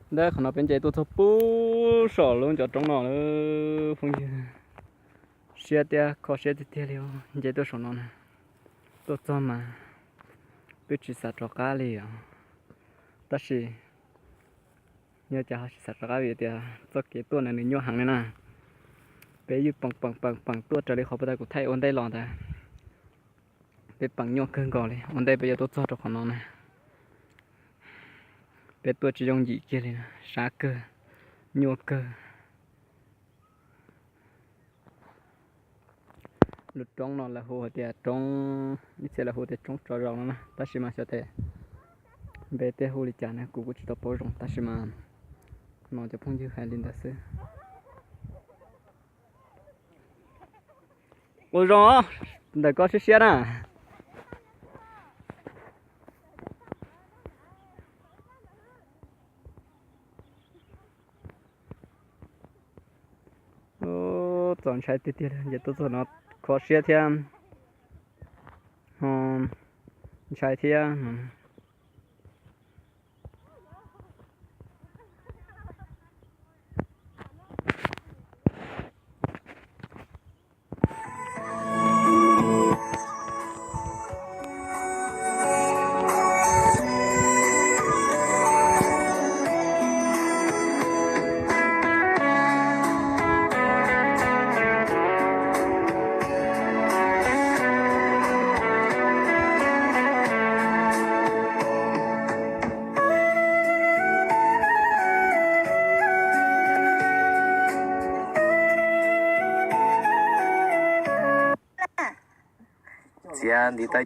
Ntawm qhov no peb nce tuaj txog puag saum lub ncov roob no lawm phooj ywg. Siab thiab kho siab tiag tiag li, nce tuaj saum no na. Tuaj txog mas twb tsis xav rov qab li os. Tab sis yog cas ho tsis xav rov qab vim tias txoj kev tuaj no nws nyuaj heev li na. Peb yeej peem peem peem peem tuaj raws li qhov puag ta kuv thaij ua ntej los ntawd. Peb peem nyuaj kawg nkaus li, ua ntej peb yuav tuaj txog rau qhov no na. Peb tuaj tsis yooj yim kiag li, sab kawg, nyuaj kawg. Lub roob no lawv hu hais tias roob, ib txhia lawv hu tias roob tsov zos no na, tab sis mas xyov tias npe tej hu li cas na kuv kuj tsis tau paub zoo, tab sis mas no cov phooj ywg hais li ntawd xwb. Ua zoo, ntawm koj siab siab na. Txaus ntshai tiag tiag, nce tuaj txog no kho siab thiab, ntshai thiab. Txiav ntiv taw.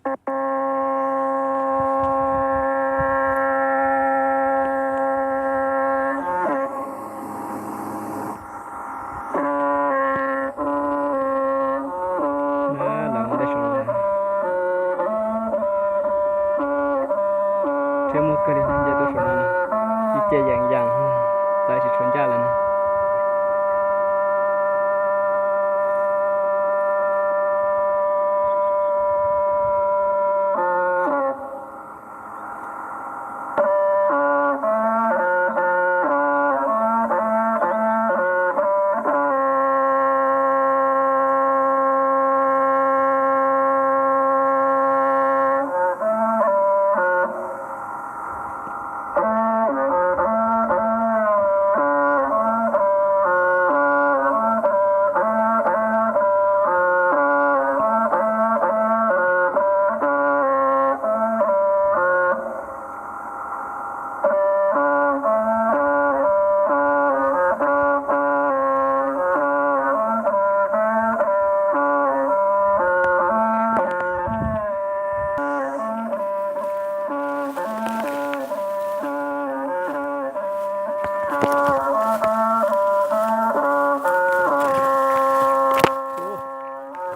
Thiab muaj kawg li, nce tuaj saum no, ib ce yees yees, txawv tsis tshuav ncaj lawm na.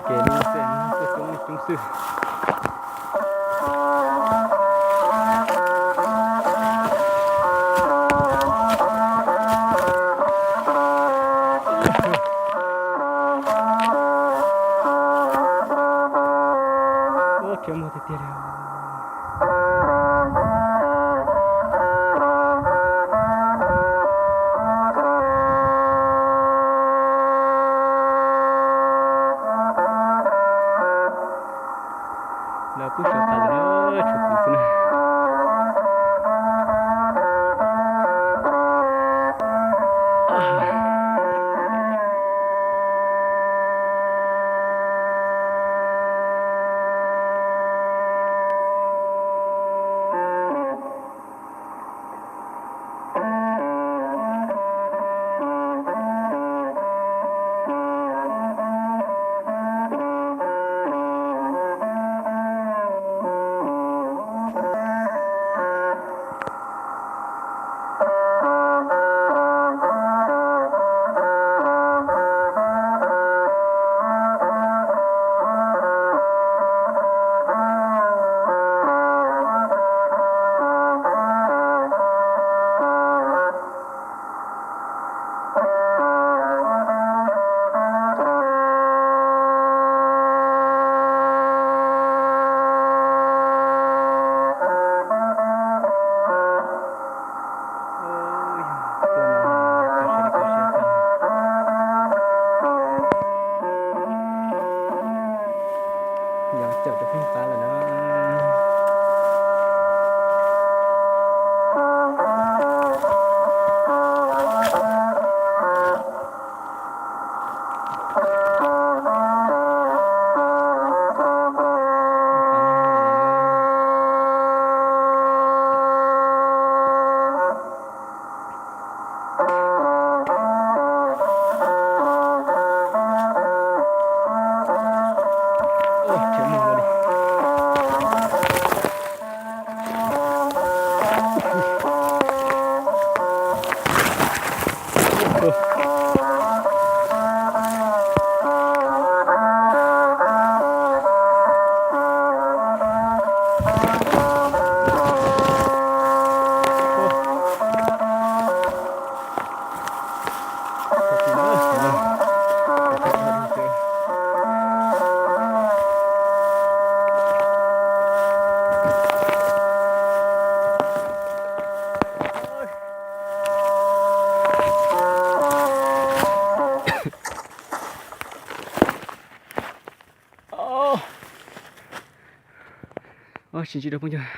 Kev no xwb, coob coob xwb. Ua rhiab muag tiag tiag li. Lawv kuj sawv tas lawm, tshuav kuv xwb na. Sib ntsib rau phooj ywg,